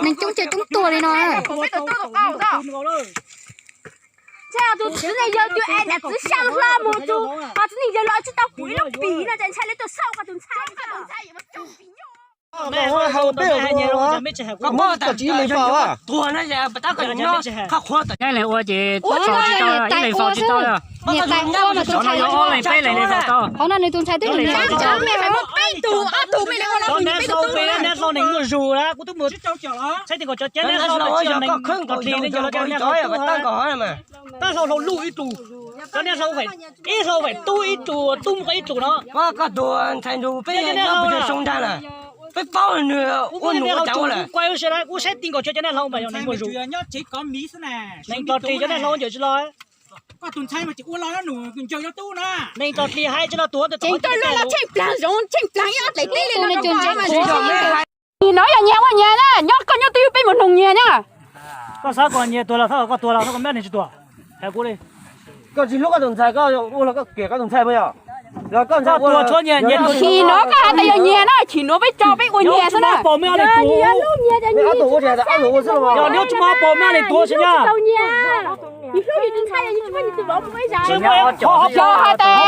Neeg coob ces coob tuag li no. Tus txiv neej yawg twb es niam txiv sab hla mus tus, txiv neej yawg los tsis tau kuv ib lub pim no ces ntshai li tuaj xauj tus ntxhais. Tuag na, tab koj ua ces ib leeg faus tsis tau, ib leeg faus tsis tau. Qhov no nws tus ntxhais twb mus nrhiav tsis tau. Neb hlau neeg muaj zug lawm, kuv twb mus saib ti nkaus cov cab neb hlau tsis yog neeg tog dlig ne, yog cov neb hlau tub. Tab hlau hlau luj ib tug, cov neb hlau ib hlau vaim tub ib tug, tub muaj ib tug no. Koj tus ntxhais nrug peb nyob pes tsawg xyoo ntag lawm, peb paub nws ua num ua cas ua lawm. Kuv saib ti nkaus cov cab neb hlau mas yog neeg muaj zug. Neeg tog dlig cov neb hlau ncaws tsis los. Neeg tog dlig hais tsis los tuag. Nim no yog nyias ua nyias na, nyob koj nyob twb yog peb mus noog nyias na. Koj xav kom nyias tuag los xav kom koj tuag los xav kom mab neeg tsis tuag? Hais kuv li. Koj tsis hlub koj tus ntxhais, koj ua los koj kiam koj tus ntxhais mas yog? Los koj ntxhais ua los? Chim no koj hais tias yog nyias na, chim no peb tso peb ua nyias xwb na. Yog nyob tsis muaj pom mab neeg tuag xwb na. Yog hais tias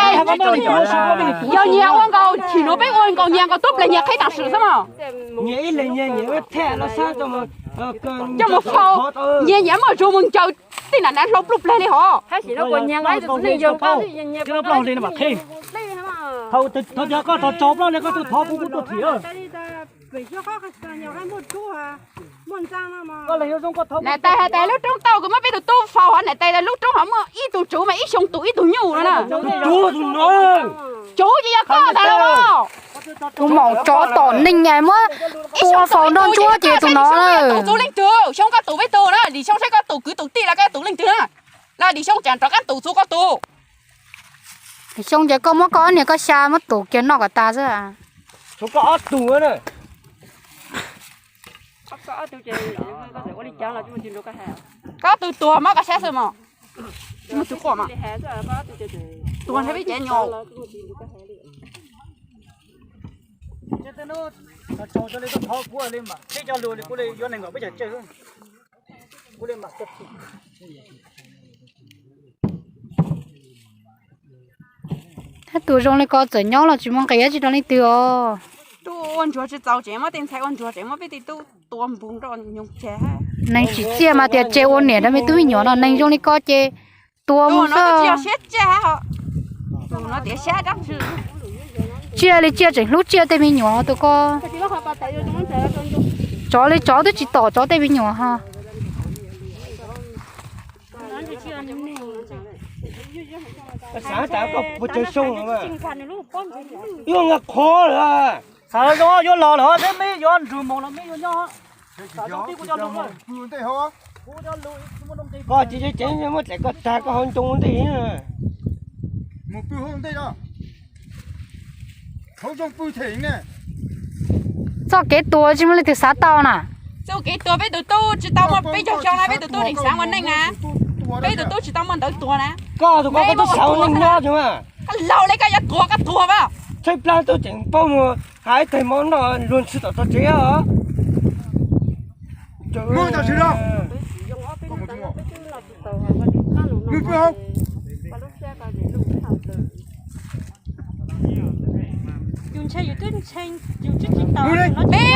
yog nyias ua nkaus, chim no peb ua nkaus nyias nkaus tub pleg nyias qhib tam sim xwb mas. Nyias ib leeg nyias nyias ua thej los xab coj mus faus, nyias nyias muaj zug mus ncaws tej nam nav hlau pluj pleg li hos. Thov cov koj thov tsaus plaub li koj tuaj thov kuv, kuv tuaj thim. Niam tais hais tias lub roob tau kuv muab peb tus tub faus hos, niam tais lub roob hov muaj ib tug tsuv mas ib xyoo tus ib tug nyuj no na. Tsuv ces yog koj ntag los. Tus maum tsov tom neeg muab tua faus nroj ntsuab ces tus no. Tus txug leej twg, xyoo koj tus peb tug na, Lis Xyoo saib koj tus kwv tus tij los koj tus leej twg na. Los Lis Xyoo tseem rov qab tus txug koj tus. Lis Xyoo ces koj muab koj ob niag koj xya muab tus kiag noj kom tas xwb. Koj ob tug na. Koj ob tug tuag mas koj saib xwb mas. Tsis muaj tus quaj mas. Tuag nrhiav peb cov nyuam. Tab tus zoo li ko txawm nyob los tsis muaj nqis tsis rau leej twg os. Tub ua ntsuag tsis txaus tseem muab tej ntxhais ua ntsuag tseem muab peb tej tub tua npug nroj nyoog tseg. Neeg tsim txiaj mas tias tseg ua niam rau me tub me nyuam no, neeg zoo li ko ces tua mus xwb. Siab txiaj, tus no tias siab dab tsi. Tsiaj li tsiaj tseem hlub tsiaj tej me nyuam tus ko. Tsov li tsov twb tsis tom tsov tej me nyuam ho. Xav tas koj puas tsawg xyoo lawm? Yuav nqa qhov lawm. Xav zoo yuav los lawm, peb yuav nrug moos los peb yuav nyob. Koj tsis ceev muab txais koj tag koj hauv ncoo ntej. Txoj kev tuag tsis muaj leej twg xav tau na. Txoj kev tuag peb tus tub tsis tau muaj peb caug xyoo na, peb tus tub tseem xav ua neej na. Peb tus tub tsis tau muaj ntawv tuag na. Koj tus koj twb xav ua neej nyob tseem mas. Koj laus li koj yuav tuag koj tuag mas. Tshaib plab tub tseem paub mus hais ib teg mov noj luag ntxhi tom tsev os. Peb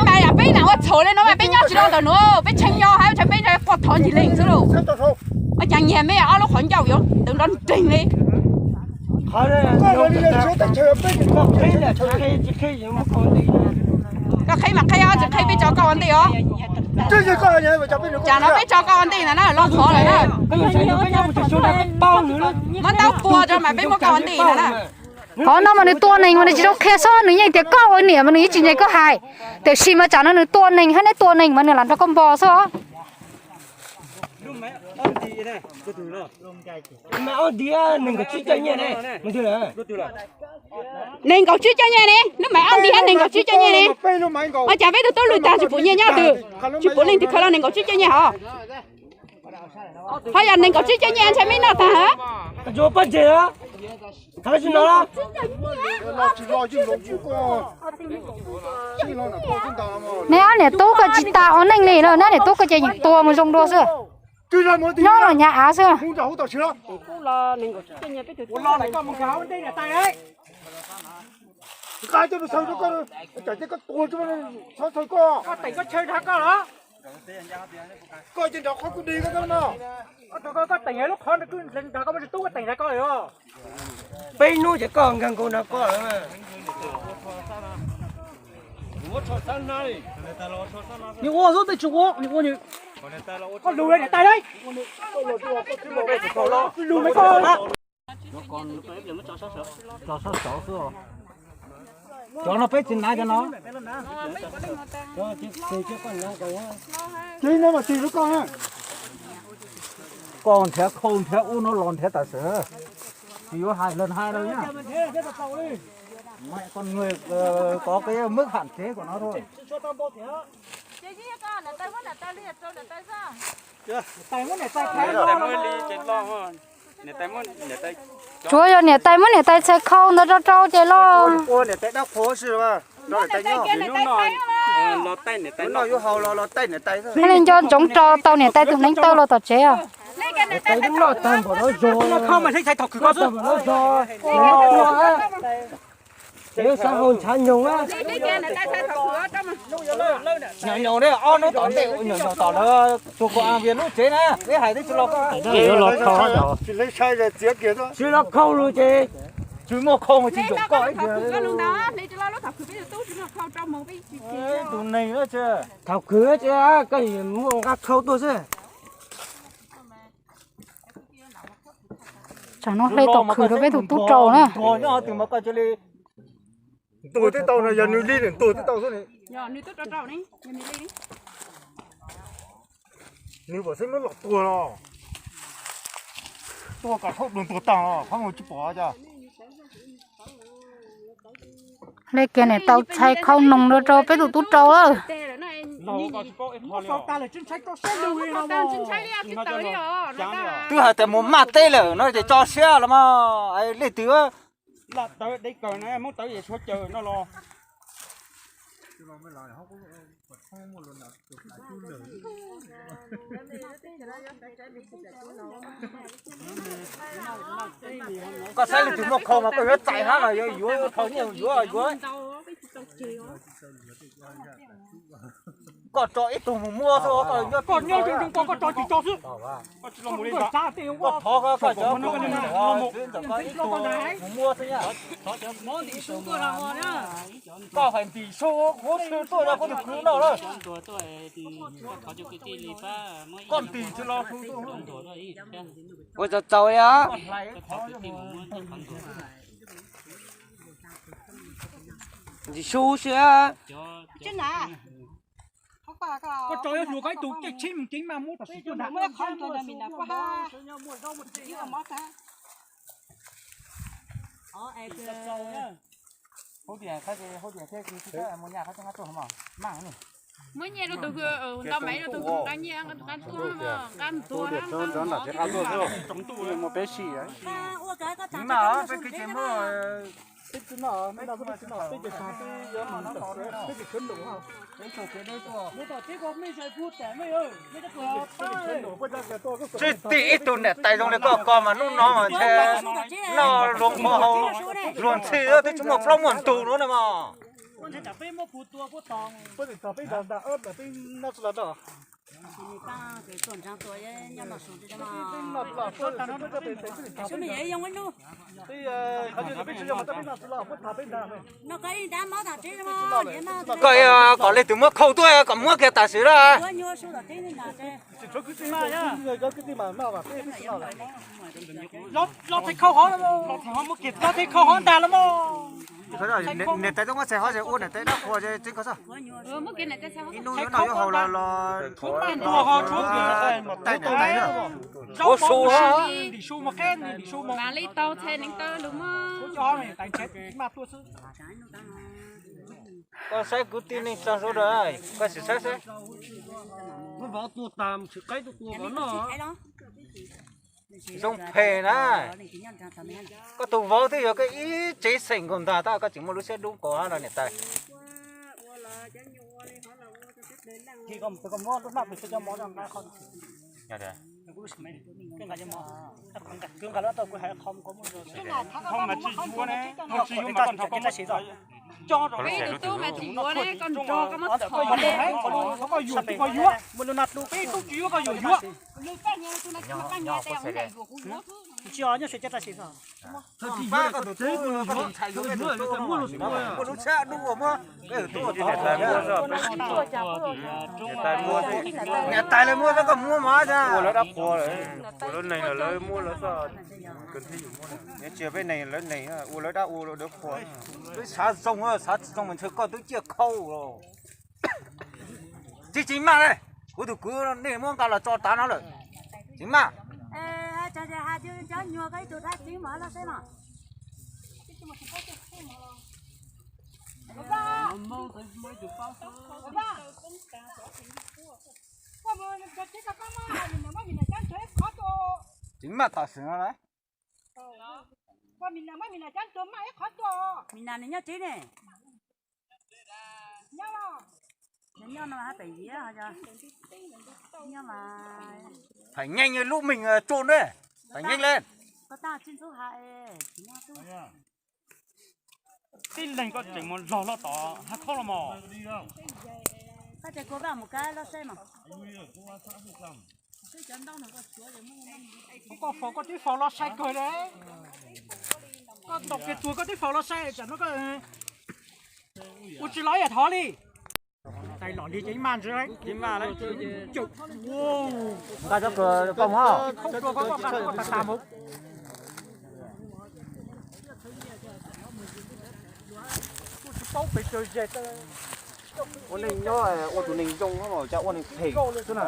mas yog peb nam ua txhaum li no mas peb nyob tsis tau ntawm nuav, peb tshee nyo hab tshee peb quaj thov ncig leej xwb lauj. Ua cas nyiag meb ob lub qhov ncauj yuav ntawd nrov nreeg li. Koj qheb mas qheb os, tsis qheb peb tso koj ua ntej os. Tsam no peb tso koj ua ntej ntag na, loj qhov lawm na. Muab ntaub puag tso mas peb muab koj ua ntej ntag na. Qhov no mas nws tua neeg mas nws tsis zoo qhia xwb, nws yeej tias koj ua niam mas nws yeej tsis ntseeg koj hais. Tiam sis mas tsam no nws tua neeg hab, neb tua neeg mas nws lam nrog koj npo xwb os. Lub maiv ob nti nees nkaum tsib caug nyiaj ne, mus twg lawm? Nees nkaum tsib caug nyiaj ne, lub maiv ob nti hab nees nkaum tsib caug nyiaj ne. Ua cas peb tug tub lwm tag tsis pum nyiaj nyob twg, tsis pum leej twg khaws los nees nkaum tsib caug nyiaj hov. Ho yog nees nkaum tsib caug nyiaj ntshai meb noj tag. Pab ntses, tsis no. Neb ob niam tub koj tsis tas ua neej li na, neb niam tub koj ces yeej tuag mus zoo dua xwb. Nyob los nyav av xwb. Peb hnub ces koj nkag nkaus nrog koj lawm. Nws ua xwb tej tsis ua, nws ua nws. Koj lus niam tais, lus me koj. Cov no peb tsis hnav cov no. Koj nrhiav khau nrhiav ub no los nrhiav tam sim, tsis yuav hais lawv hais lawm. Koj nws kov kev mab ham tsev kom no rau. Tsuav yog niam tais muab niam tais txhais khau ntawd rau rau ces los. Muab li nco ntsoov tso tau niam tais tus hneev taw los tom tsev os. Xav hau ntshav nyoos, nyoos nyoos ne, ob hnub tom ntej nyoos nyoos tom lawv tus kuv a vias lub tsev na, peb hais twb tsis los koj. Tsis los khau lus ces tsis muaj khau mas tsis yoom koj ib tiag. Tus neeg thaum khwv ces koj muaj nqa khau tuaj xwb. Tsam no hle tom khwv rau peb tus tub rau na. Ntuag twb tau no, yog nws li nws ntuag twb tau xwb. Nws pom xeeb muab los tuag los, tuag kom khaub dua ntuag tag los khaub mus tsis pom cas. Hle kiag niam tau txhais khau noog rau rau peb tus tub rau lawm. Twb hais tias mus maj teb lawm no ces tso siab los mas, leej twg laj tawv deb kawg na, Hmoob tawv es suav caws no los. Koj saib leej twg muaj khau mas koj yuav txais hab los yuav yuav khau nyiaj yuav yuav. Koj tso ib tug mus muab xwb, koj nyob zoo zoo koj, koj tso tsis tso xwb. Koj thov koj cov mus muab xwb. Koj hais ntim su, kuv tsis tuaj yog kuv tus kwv no lawm. Koj ntim tsis los su tuaj. Ua tsaug tsaug li os. Ntim su xwb. Koj tso yuav hluas koj ib tug kev tsheb mus kev mas muab tam sim tuaj nrad. Muab nyiaj rau tus, nqa maiv rau tus nqa nyiaj nqa tuaj, nqa tuaj. Peb si mas peb kev tsis muaj. Tsis tim ib tug niam tais zoo li koj ko mas hnub no mas ntshe noj luag npua hau luag ntxhi twb tsis muaj plaub muaj ntug lawm na mog. Koj kom leej twg muab khau tuaj kom muab kiag tam sim lawm. Los txhais khau hov ntag los mas. Niam tais tuaj muab txhais hov ua niam tais dab qhuas tseeb ko xwb. Ib hnub yuav noj yuav haus los los tais niam tais na. Ua su ha. Koj saib kwv tij neej tsa sawv daws, koj sim saib saib. Zoo phem na. Koj tus vauv twb yog koj ib tsev xeem nkaus ntag tab koj tseem muaj lub siab dub nkaus no niam tais. Ib tug tub mas tsis yuav ne, koj nrog koj muab txhom ne. Koj yuav tsis yuav, koj yuav yuav. Tsis nyob sawv cev tag sis. Muaj lub tshab dub muab niam tais muab, niam tais lawv muab koj muab mas ua lawv dab qhuas, ua lawv neeg lawv muab lawv txoj, tsis peb neeg lawv neeg ua lawv dab ua lawv qhuas. Twb xav zoo, xav tsis zoo mas ntshe koj twb ciaj khau los. Tsis tsis maj li, kuv tus kwv nej muab nqa los tso tav no lawm. Tsis maj. Tsis maj tam sim no lawm. Nws nyob tsev ne. Nyob no hab pem yiav, nyob mas. Phải nhanh lên lũ mình trốn đấy. Phải nhanh lên. Koj tab tsis ntxub ha es. Tib leeg koj tseem mus log loj tod hab khob los mog. Koj ces kua vaj mus kab loj saib mas. Koj faus koj twb faus los sai kawg li. Koj ntaus kiag tuag koj twb faus los sai tsam no koj ua tsis los ib yam thov li. Tais los li ces ib maj ntsis, ib maj lawm. Nqa cov kws koj mus. Khaub dua koj nqa koj tas tas mus. Kuj tsis paub pes tsawg ze. Ua neej nyob ua tus neeg zoo mas cas ua neeg phem xwb na.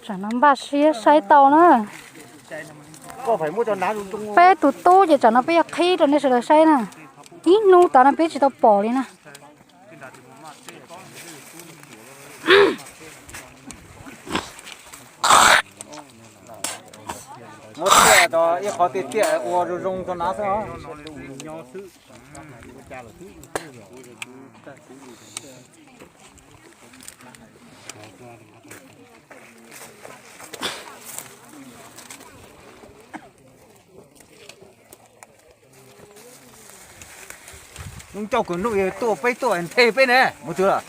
Tsam no npaj siab saib tau na. Peb tus tub ces tsam no peb yuav qhib rau nej sawv daws saib na. Ib hnub tas no peb tsis tau pom li na. Muab tiaj rau ib qhov tiaj tiaj ua zoo zoo rau na xwb. Ncauj kws nub tuaj peb tuaj nthe peb ne mus twg lawm.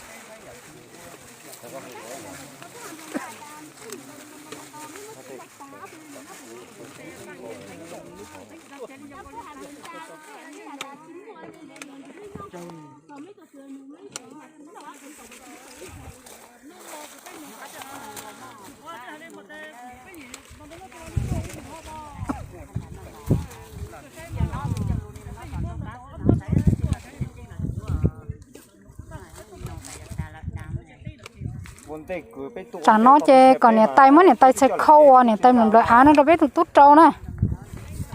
Tsam no ces kom niam tais muab niam tais txhais khau uas niam tais nplawm av no rau peb tus tub rau na.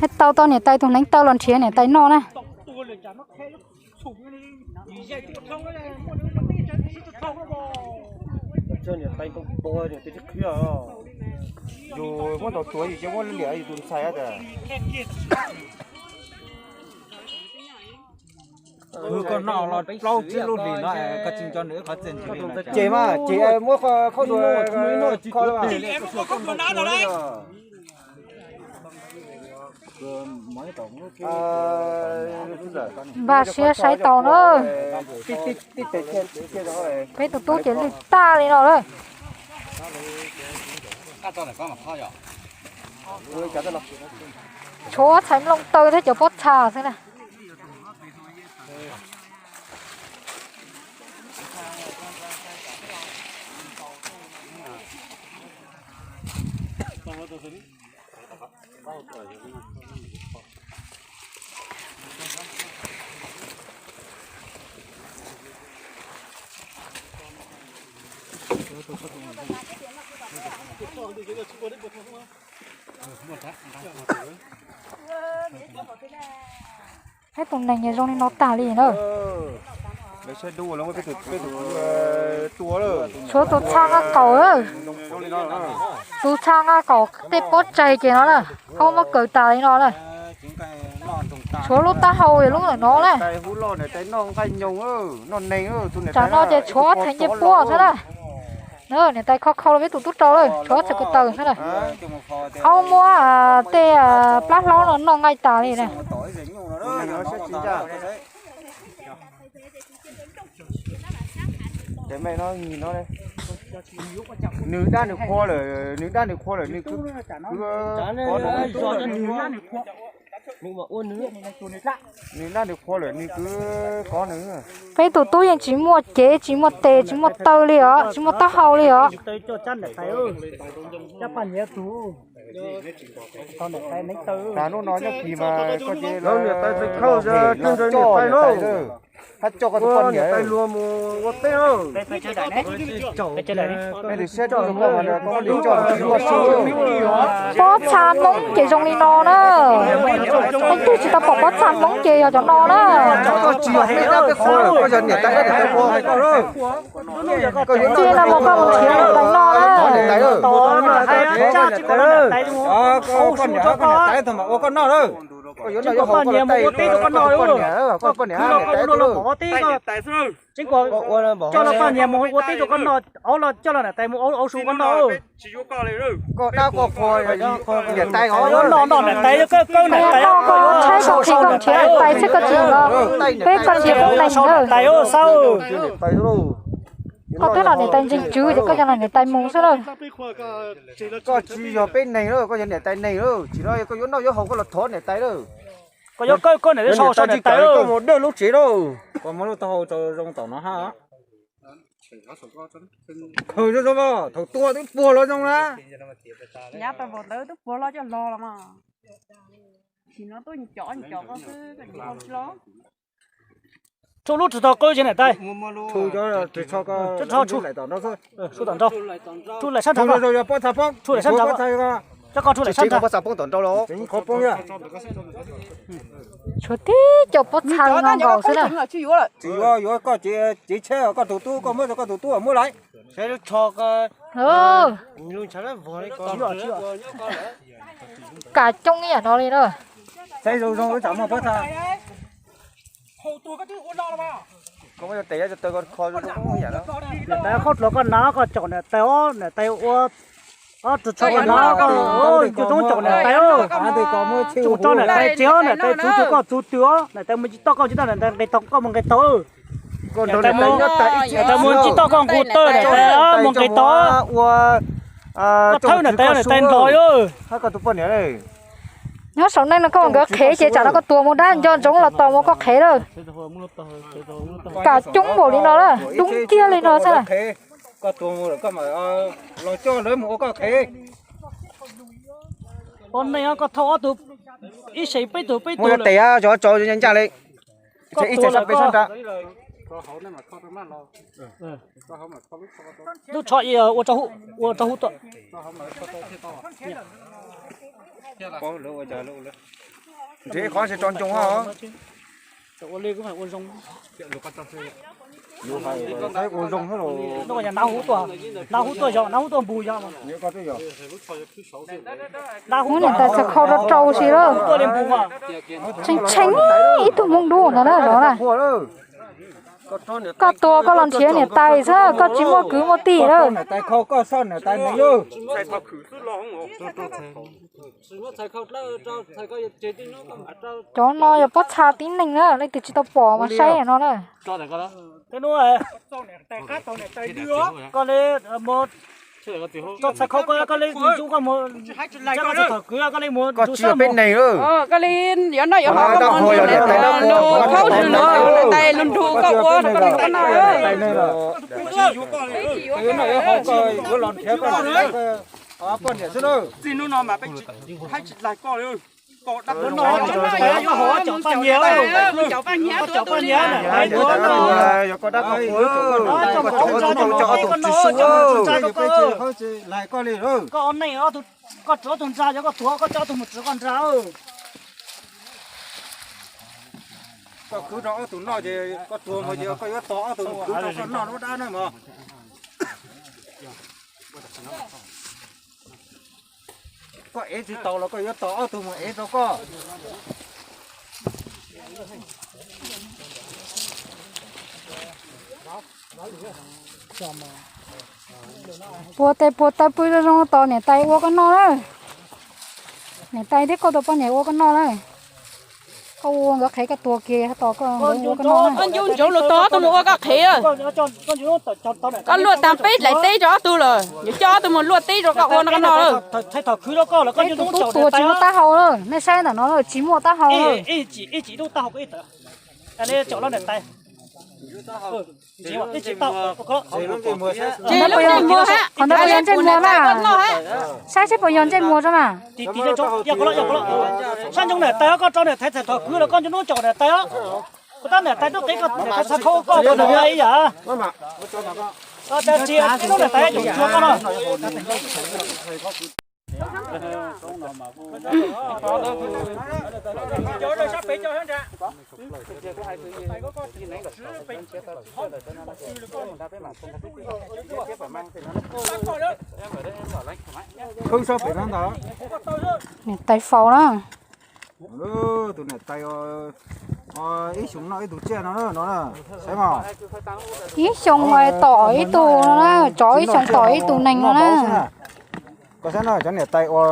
Hais tau tau niam tais tus hneev taw los nrhiav niam tais noj na. Yus muab tau tuav yus ces muab liam yus tus ntxhais tas. Khwv koj noj los plaub tsib lub hlis no koj tsis nco nws ib qhov txiaj ntsig. Ces mas ces muab khaub dua kho. Npaj siab saib tau na. Peb tus tub ces lwj tag li no lawm. Tshuav txhais nplooj taw thiab cov pob txha xwb na. Peb tus neeg zoo li no tag li na. Tshuav tus txha nqa qaum, tus txha nqa qaum tej pob tsaig ces no na, qhov muab kaws tas li no na. Tshuav lub taub hau lub ntawm no na. Tsam no ces tshuav txhais ncej puab xwb na. Niam tais kho kho rau peb tus tub rau lawm, tshuav txhais ko taw xwb na. Qhov muab tej plab hlaub no noj nqaij tas li na. Nws dab nws qhua lawm, nws dab nws qhua lawm, nws kwv, nws dab nws qhua lawm nws kwv kov nws. Peb tus tub yeej tsis muaj cev, tsis muaj tes, tsis muaj taw li os, tsis muaj taub hau li os. Hnub no nyob kis mas koj ces los coj niam tais, hab coj koj tus poj niam tais luag mus ua teb. Peb tus siab dub zoo koj mas koj li coj koj su. Pob txha Hmoob ces zoo li no na. Leej twg tsis tau pom pob txha Hmoob ces yog cov no na. Koj tsis yog peb dab peb qhua, koj yog niam tais dab niam tais qhua. Koj yuav noj yuav haus koj los thov niam tais. Koj poj niam hab koj niam tais tag mas ua koj noj lawm. Koj yuav noj yuav haus koj los tais koj tus poj niam, koj poj niam hab niam tais lawm. Koj ua poj niam mus ua teb rau koj noj, auv los coj los niam tais mus auv su koj noj. Koj dab koj qhua, niam tais os, noj noj niam tais, kawg niam tais, koj yuav sau sau niam tais, peb koj tsis pub niam tais, xav koj twb los niam tais ntseeg tswv ces koj coj los niam tais mus xwb lawm. Koj tsis yog peb neeg lawm, koj yog niam tais neeg lawm, tsis no koj yuav noj yuav haus koj los thov niam tais lawm. Koj yuav kawg koj niam tais sau sau niam tais, koj mus dawj lub tsev lauj. Koj muab lub taub hau tso zoo tom no hab. Thaum zoo zoo, thaum tua twb puag los zoo na. Nyab tau vau tawv twb puag los coj los los mas. Tsis no tuaj cov cov koj xwb, koj tsis tau tsis los. Tsuj lub tsis tau qw ces niam tais. Tsuj cov tsis tso koj tsuj tom nraud xwb. Tsuj tom nraud. Tsuj laim sab nrad, tsuj laim sab nrad. Coj koj tsuj laim sab nrad. Pob txha poob tom nraud los. Qhov poob yog. Tshuav tib co pob txha no nkaus xwb na. Tsis yuav, yuav koj cev tsheb koj tus tub, koj muab rau koj tus tub muab lawm. Kam coob ib yam no li na. Saib zoo zoo tsam muaj pob txha. Niam tais, qhov dluav koj hnav koj caum niam tais os, niam tais ua. Ob tug tsho koj hnav koj ua, yus coob caum niam tais os. Tsuj tso niam tais tsev os, niam tais txuv tw koj txuv tw os, niam tais mus tsis toj koj tsis toj, niam tais nqis taug koj mus nqis taug. Niam tais mus tsis toj koj nqus taw, niam tais mus nqis taug. Koj thawb niam tais, niam tais nrog os. Nyob saum neej no koj ua nkawd qhev ces tsam no koj tuag mus dab nco ntsoov los tos mus koj qhev lawm. Kam coob npaum li no na, dub kiag li no xwb. Koj tuag mus lawm koj mam los coj lawv mus ua koj qhev. Ua neej koj thauj ob tug, ib xeem peb tug peb tug lawm. Tes tso ncaj li. Ib txhais peb sab nrad. Lub tsho ua rau hub, ua rau hub tuaj. Nrhiav qhov tsis tso ncoo os. Hnav hub tuaj, hnav hub tuaj yog, hnav hub tuaj npug yog. Hnav hub niam tais txhais khau rau rau si lawm. Tshee tshee ib tug Hmoob dub ntawd na zov na. Koj tuag koj los nrhiav niam tais xwb, koj tsis muaj kwv muaj tij lawm. Cov no yog pob txha tib neeg na, leej twg tsis tau pom mas saib no na. Koj li mus tso txhais khau, koj li mus, koj li mus, koj tsis yog peb neeg lawm. Koj li yuav noj yuav haus koj mus nrhiav, koj mus thaub ntws no, tais lug nrug koj ua koj li koj noj. Poj niam xwb na. Txij hnub no mas peb tsis, peb tsis laig koj li. Koj dab kuv no, cov poj niam, cov poj niam, cov poj niam, yog koj dab koj qhuas, koj tso ob tug ntsa rau koj. Koj neeg, koj tso ob tug ntsa, yog koj tuag koj tso ob tug mus tso koj ntsa. Koj khwv rau ob tug noj ces koj tuag mus ces koj yuav tos ob tug mus khwv rau koj noj lub dab na mog. Koj ev tsis tau los koj yuav tos ob tug mus ev rau koj. Puag tes puag taw pw zoo zoo tos niam tais ua koj noj na. Niam tais thiab koj tus poj niam ua koj noj na. Koj ua nkawd qhev koj tuag kiag tos koj ua koj noj na. Koj ncu ntsoov los tos ob tug mus ua koj qhev. Koj luaj tag peb daim teb rau ob tug lawm, yuav coj ob tug mus luaj teb rau koj ua no koj noj lawm. Tus tub tuag tsis muaj taub hau lawm, nej saib ntawm no lawm tsis muaj taub hau lawm. Qhov ntawd puas yog ntsej muag na? Saib seb puas yog ntsej muag tso mas. Sab ntsoov niam tais koj tso niam tais txhais thom khwv los koj ncu ntsoov niam tais os. Kuv tab niam tais tub qev koj niam tais txhais khau koj niam tais ib yam. Koj tab tsis tub niam tais yuav tsum tshuav koj no. Niam tais faus na. Tus niam tais ib xyoo noj ib tug tsiaj no no, saib mas. Ib xyoo tom ib tug no na, tsov ib xyoo tom ib tug neeg no na. Koj saib no, cov niam tais ua,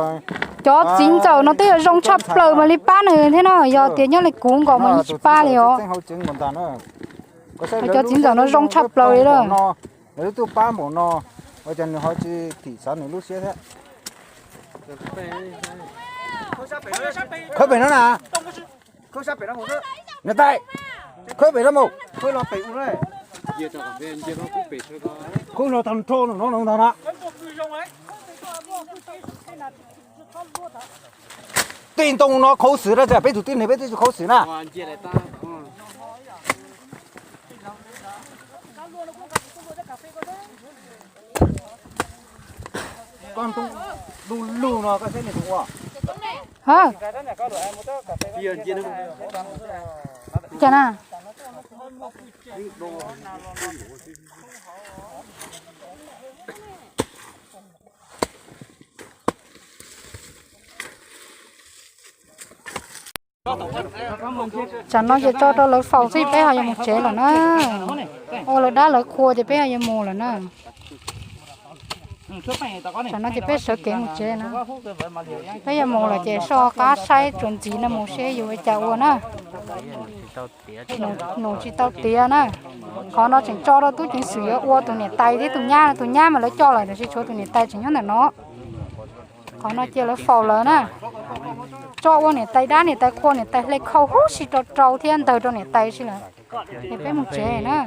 cov txiv ntxawm no twb yog zoo tshaj plaws mas li pab nws thiab no, yog tias nyob li kuv nkaus mas yeej tsis pab li os. Cov txiv ntxawm no zoo tshaj plaws li lawm. Nws lub tuaj pab npaum no, ua cas nws ho tsis thim xav nws lub siab thiab. Khawb pem no na, niam tais, khawb pem no mus, khawb los tag nrho no no ntag na. Tej ntoo no khaub xwm na, peb tus tib neeg peb twb tsis khaub xwm na. Koj ntoo lug lug no koj saib nws ua. Cas na? Tsam no ces tso rau lawv faus xwb peb ho yuav mus tsev lawm na. Ua lawv dab lawv qhua ces peb ho yuav mus lawm na. Tsam no ces peb sawv kev mus tsev na. Peb yuav mus lawm ces soj qab saib tsuas ntxiv no mus seb yuav ua cas ua na. Nus tsis tau tiav na. Qhov no tseem tso rau tub ceev xwm yuav ua tus niam tais thiab tus nyab, tus nyab mas lawv coj lawm tiam sis tshuav tus niam tais tseem nyob ntawm no. Qhov no cia lawv faus lawm na. Tso ua niam tais dab niam tais qhua niam tais hle khau huv si rau rau thiab ntawg rau niam tais si lawm. Es peb mus tsev na.